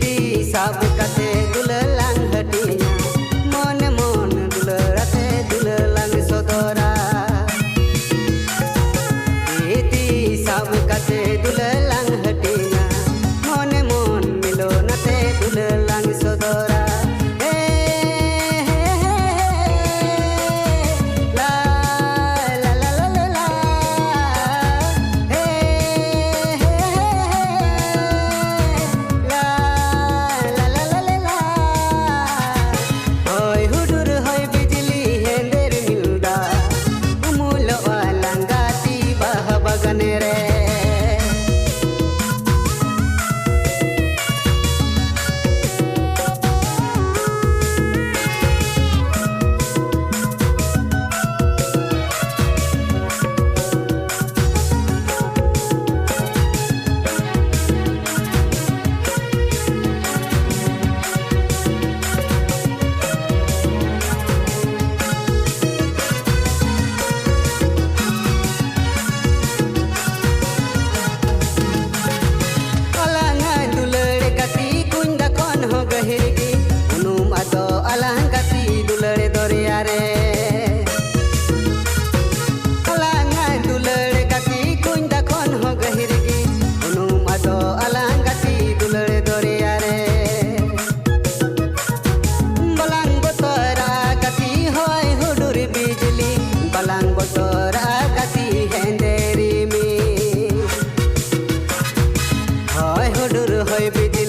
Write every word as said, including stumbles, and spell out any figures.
ᱛᱤ ᱥᱟᱵ ᱠᱟᱛᱮ ᱫᱩᱞᱟᱹᱲ ᱞᱟᱝ ᱦᱟᱹᱴᱤᱧᱟ, ᱢᱚᱱᱮ ᱢᱚᱱ ᱫᱩᱞᱟᱹᱲ ᱟᱛᱮ ᱫᱩᱞᱟᱹᱲ ᱞᱟᱝ ᱥᱚᱫᱚᱨᱟ᱾ ᱛᱤ ᱥᱟᱵ ᱠᱟᱛᱮ ᱫᱩᱞᱟᱹᱲ ᱞᱟᱝ ᱦᱟᱹᱴᱤᱧᱟ, ᱢᱚᱱᱮ ᱢᱚᱱ ᱢᱤᱞᱚᱱ ᱟᱛᱮ ᱫᱩᱞᱟᱹᱲ ᱞᱟᱝ ᱥᱚᱫᱚᱨᱟ᱾ ᱦᱮ, ᱦᱮ, ᱦᱮ, ᱦᱮ, ᱦᱮ, ᱞᱟ, ᱞᱟ, ᱞᱟ, ᱞᱟ, ᱞᱟ, ᱞᱟ᱾ ᱦᱮ, ᱦᱮ, ᱦᱮ, ᱦᱮ, ᱞᱟ, ᱞᱟ, ᱞᱟ, ᱞᱟ, ᱞᱟ, ᱞᱟ᱾ ᱦᱚᱭ ᱦᱩᱰᱩᱨ, ᱦᱚᱭ ᱵᱤᱡᱽᱞᱤ, ᱦᱮᱸᱫᱮ ᱨᱤᱢᱤᱞ ᱫᱟᱜ, ᱩᱢᱩᱞᱚᱜᱼᱟ ᱞᱟᱸᱜᱟ ᱛᱤ ᱵᱟᱦᱟ ᱵᱟᱜᱟᱱ ᱨᱮ᱾ ᱟᱞᱟᱝᱟᱜ ᱫᱩᱞᱟᱹᱲ ᱜᱟᱛᱮ ᱠᱩᱧ ᱫᱟᱜ ᱠᱷᱚᱱ ᱦᱚᱸ ᱜᱟᱹᱦᱤᱨ ᱜᱮ, ᱩᱱᱩᱢ ᱟᱫᱚ ᱟᱞᱟᱝ ᱜᱟᱛᱮ ᱫᱩᱞᱟᱹᱲ ᱫᱚᱨᱭᱟ ᱨᱮ᱾ ᱟᱞᱟᱝᱟᱜ ᱫᱩᱞᱟᱹᱲ ᱜᱟᱛᱮ ᱠᱩᱧ ᱫᱟᱜ ᱠᱷᱚᱱ ᱦᱚᱸ ᱜᱟᱹᱦᱤᱨ ᱜᱮ, ᱩᱱᱩᱢ ᱟᱫᱚ ᱟᱞᱟᱝ ᱜᱟᱛᱮ ᱫᱩᱞᱟᱹᱲ ᱫᱚᱨᱭᱟ ᱨᱮ᱾ ᱵᱟᱞᱟᱝ ᱵᱚᱛᱚᱨᱟ ᱜᱟᱛᱮ ᱦᱚᱭ ᱦᱩᱰᱩᱨ ᱵᱤᱡᱽᱞᱤ, ᱵᱟᱞᱟᱝ ᱵᱚᱛᱚᱨᱟ ᱜᱟᱛᱮ ᱦᱮᱸᱫᱮ ᱨᱤᱢᱤᱞ᱾ ᱦᱚᱭ ᱦᱩᱰᱩᱨ ᱦᱚᱭ ᱵᱤᱡᱽᱞᱤ,